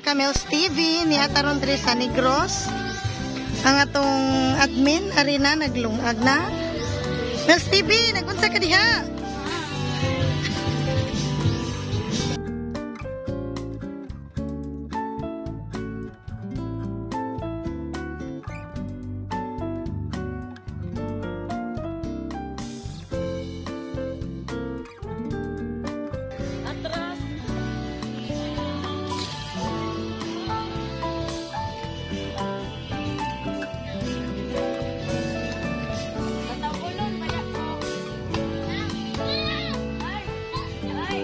ka Mills TV ni ataron diri sa Negros. Ang atong admin arina naglungag na. Mills TV, nagunsa ka diha? Atras. Katawulon, maya ko. Ay, ay.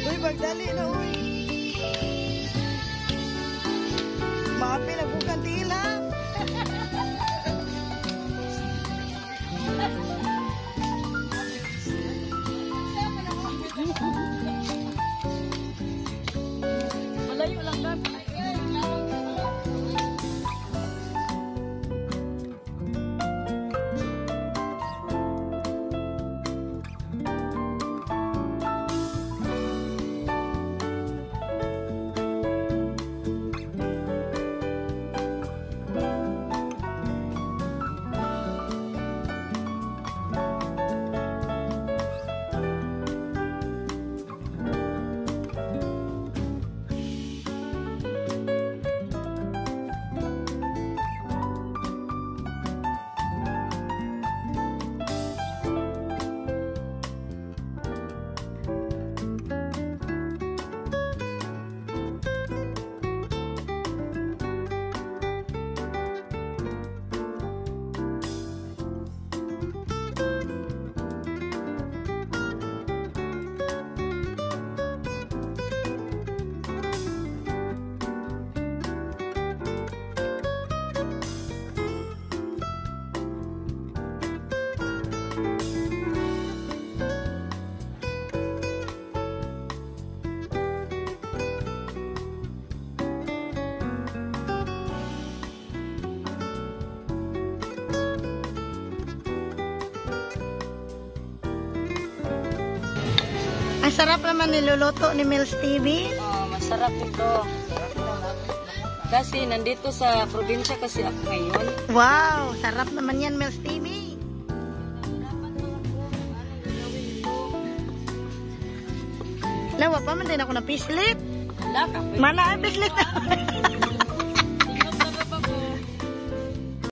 Uy, magdali na, uy. Maapi na bukan tila. Malayo lang ba? Ang sarap naman niluluto ni Mills TV. Oh, masarap ito. Kasi nandito sa probinsya kasi ako ngayon. Wow, sarap naman yan, Mills TV. Lawa pa man din ako na pislit. Wala ka. Mana ay pislit.